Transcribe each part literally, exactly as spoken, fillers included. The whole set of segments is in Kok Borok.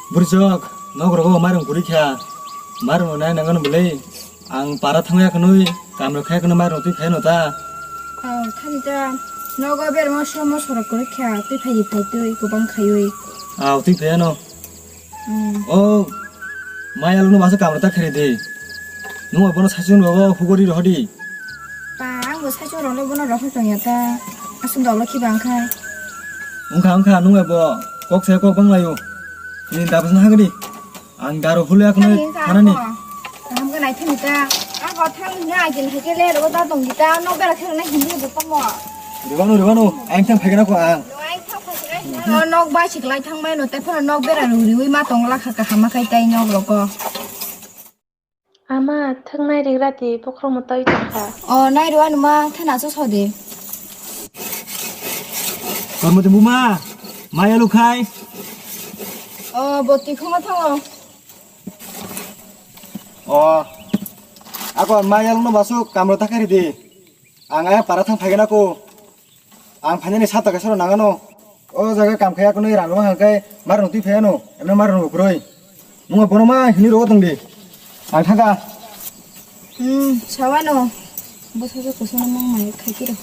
Burjok, nok rogo marung kuri kha. Marung nai nangan bwlai. Ang para thangya khnui, kamra khai khnui marung twi phai no ta. Oh, thani ta. Nogo ber mo somo sorok kuri kha, twi phai di phai twi kubang khaiwi. Aw, twi phai no. Hmm. Oh, mai alung no masa kamra ta khari di. Nung abono saichung rogo hugori rohodi. Pa, ang bo saichung rokle bono rohor tongya ta. Aswk dolo khiba wngkha. Wngkha, wngkha, nung abo kok se kok bang layo. Ni dabas na hagdi. Ang daro hule akhno thanani. Kaham khe naithani ta. Ang kothang hwnwi agin hai khe le rogo da tong di ta. Nok bera khe rwna hindi bo tamo. Ribanu, ribanu. Ang thang phagena ko ang. No, ang thang phagena. No, nok bai siklai thang bai no te phano nok bera ruriwi ma tong la kha kaham khai tai nok rogo. Ama, thwngnai rigra di, bokhorokno twi tongkha. O, nai rw anuma, thana chu sode. Kormoti buma, maya lukhai. O, boti khoma thango. O, ako maya lungno basu kamro takhari di. Ang aya para thang phagena ko. Ang phainani sata kaisa rw nangano. O jaga kam khaya kunui rang rwma hangkai mar rung twi phayano. Emno mar rung ukroi. Nungo bono ma hini rogo tongdi. Ang thangka. Hmm, sawano. Bwsajwk kusuno mang mai khaikiro.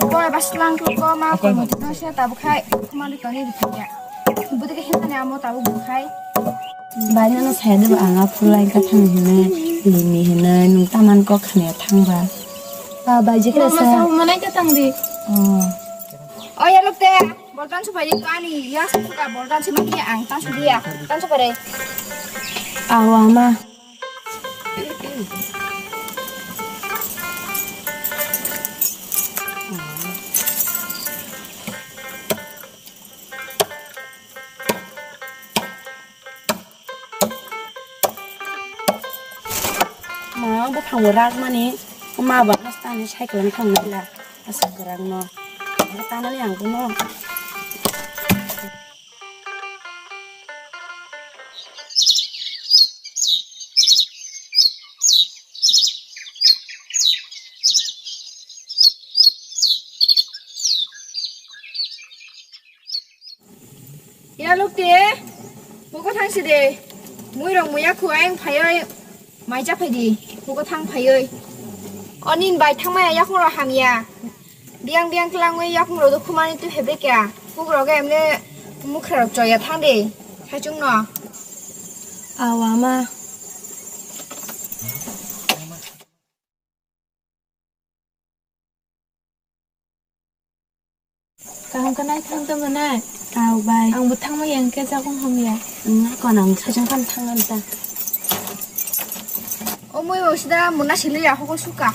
Boy, bas lang ko ma ko mo tino se tabu khai, kuma ni toni di khai. Budi ke hinta ne amo tabu bu khai. Bai nano sai de ba anga phulai ka thang hine, limi hine, nung taman ko khane thang ba. Ba, bai je kre sa. Mama sa manai ka thang di. Oh. Oh, ya lok te. Boltan supai di kani, ya suka boltan supai di ang tan sudia, tan supai de. Awa ma. Ma, buphango rak mani, ma ba mastani cycle ang thang nai la, asa kwrang no. Tanani ang kuno. Ya lukti, buko thang si de. Mui rong muya khuaing phayoi, mai cha phai di. Buko thang phayoi. O nini bai thangmaya yakung rok hamya. Biyang biyang tlangwi yakung rok do khumani twi phebekya. Kuk rok emne mukha rok choya thang de. Saichung no. Awa ma. Kaham khe naithang tongwi nai? Tao bai. Ang bo thangma yang khe jagung hamya. Wngkha, ang sajang phano thangna ta. O mui bo sida muna sili ya, hoko suka.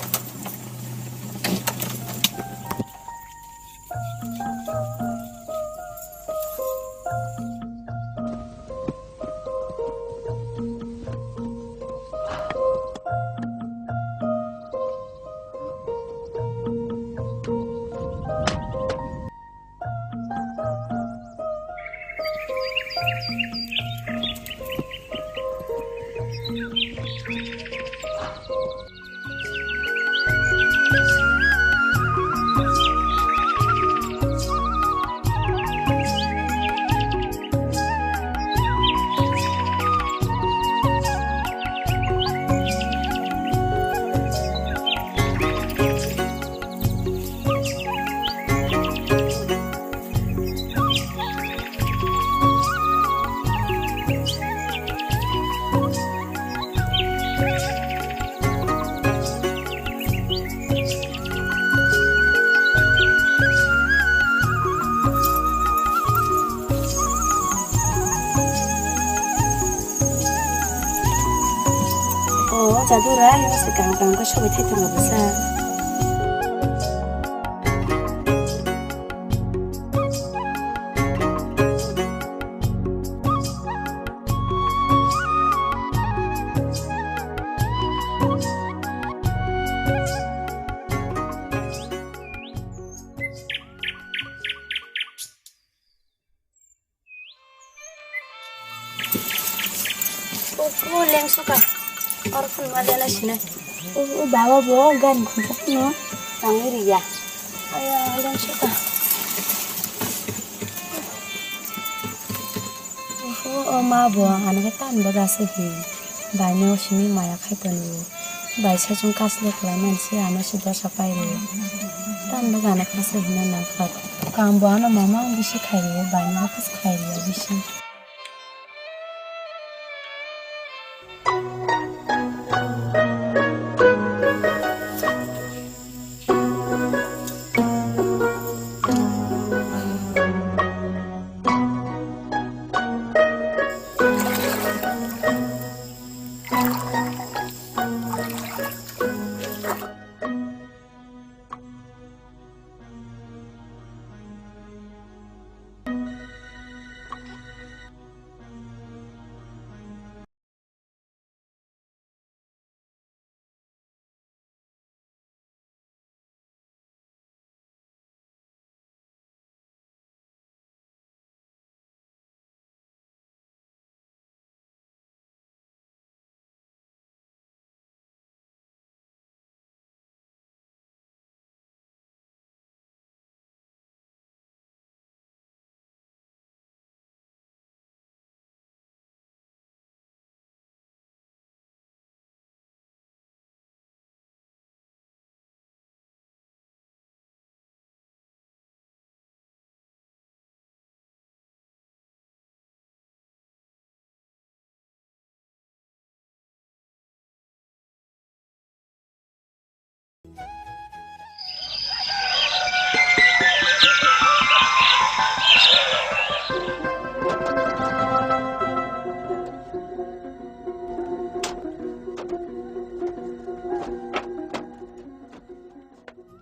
O jadu rai, o se kang kang ko sobi thai tongo bwsa. O, o, lengsuka. Oro phone ma lena sinai. O, o, baba bo gan khunjak no. Tangwi riya. Aya, lengsuka. O, o, ma bo, ano khe tan bo gase hi. Bai no simi maya khai tanu. Bai saichung kasle khlai manse ano se dosa pai rwo. Tamo gana kasa hino nangkha. Kambo ano mama ang bisi khai rwo, bai no kasa khai rwo bisi.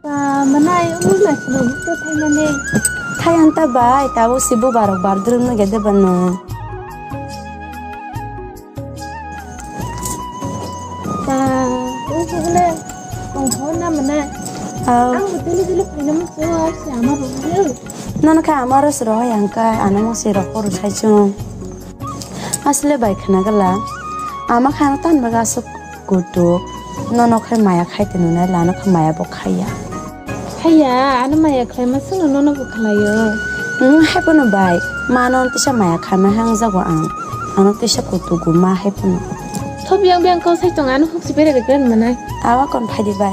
Ba, manai, ungwi ma sino hukto thainani. Thaiyan ta bai, tabo si bubarok bardrwng no gede bano. Ba, ungwi hule, kongkho na manai. Au. Ang bo tuli tuli phaina muchung, si ama bo hule. Nono khe ama ro siro yang kai, ano mo siro koru sai chung. Asle bai khna gala, ama khe ano tan baga aswk. Kutuk, nono khai maya khai tini nai lano khai maya bo khaiya. Khaiya, ano maya khlaima songno nono bo khlaio. Hmm, hai phano bai, mano tisa maya khaima hangjago ang. Ano tisa kutugo ma hai phano. Tho biyang biyang kau sai tong ano hukchi bere de gran manai. Awa kon phaidi bai.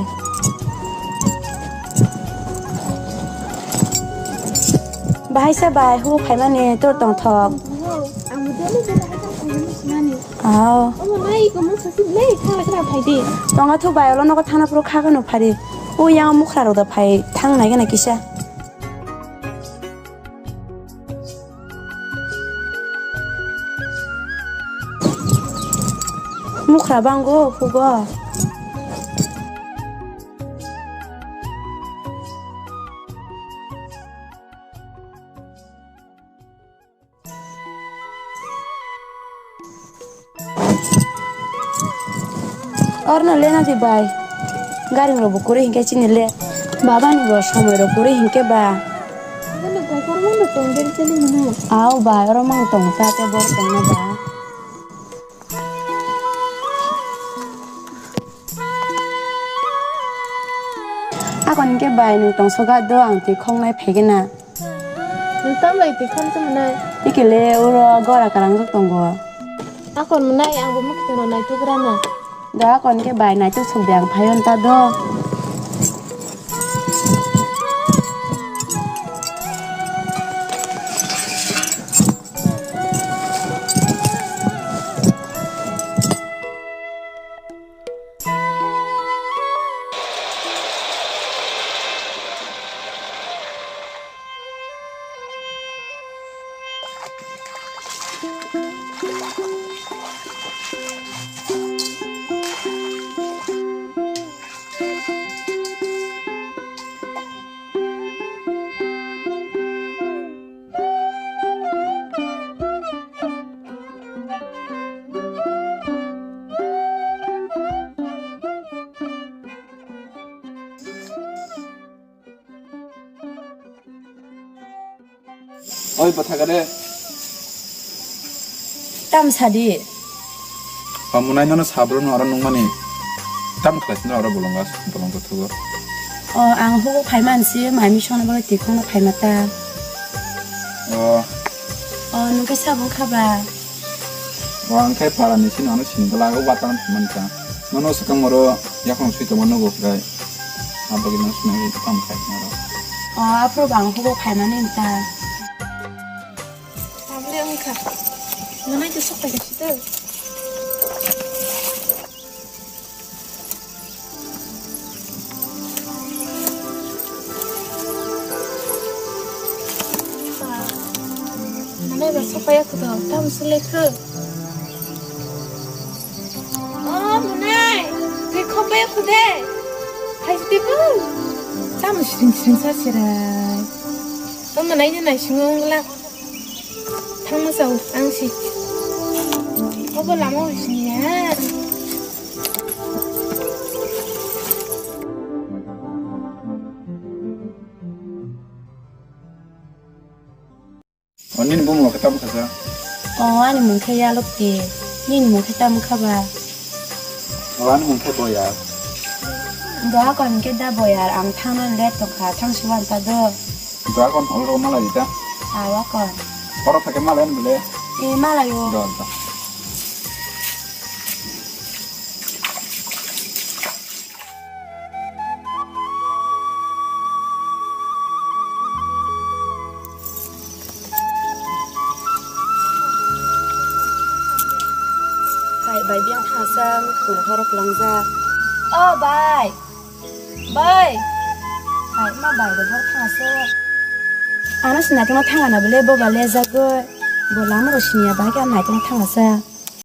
Bahai se bai, huk phaimani tor tongthok. Ang bo daily daily hai tong phaimani sinani. Aw. Omo nai ko mo sasi le kha kha phai di. Tonga thu bai, ulo nogo thana phuru kha kha no phari. O yang mukhra rok da phai thang nai gana kisa. Mukhra bango hugo. Orno lena di bai. Garing rok bo kwrwi hinkhe chini le. Baba ni bo somoi rok kwrwi hinkhe ba. Ano bai kormo no tong deri chali mano. Au bai, oro mang tong ta te bor tong na ba. Akon hinkhe bai nwng tongsoka do ang twi khongnai phaikhe na. Nwng tambai twi kham se mwnai? Ikele uro gora karangjak tongo. Akon mwnai, ang bo mwkhwtwng rok naituk rana. Da akon khe bai naituk suk de ang phaio ta do. Oi, bwtha gare. Tam sadi. Pamunai nono sabro no aro nungmani. Tam khlai sino aro bolonga, bolonga thugo. O, ang hugo phaiman si, mai misongno bagwi tikhongno phaima ta. O. O, nungkhe sabung khaba. O, ang khe para ni sino ano sini bwla o watan phaimani ta. Nono swkang oro yakhwng swi tongma nugo khlai. Abagwi no swnamwi tamo khai naro. O, aphuru bo ang hugo phaimani ta. Tabule wngkha. Nonai to sok paikha sito. Nonai ba sok paiya kho to, tamo sole kho. O mwnai, twi khobbai khude. Hai twi bu. Tamo siring siring sa sirai. O mwnai ni nai singo wngla. Thangma sao ang si. Obo lama o sini ya. O, nini bumung khe tamo kha sa? O, ani mung khe Yalokti. Nini mung khe tamo kha ba? O, ani mung khe Boyar. Doa kon khe da Boyar, ang thangna let tong kha, thang si wan ta do. Doa kon hol ro malai ta. Awa kon. Oro thake malai bole. E, malai o. Do, do. Hai, bai, biyang thangsa, mikhumu horo kwlangjak. O, bai. Bai. Hai, ma bai, bai, horo thangsa. Ano se naitokno thangana bole, boba lejagoi. Bo lama ro siniya, bai, khe ano naitokno thangasa.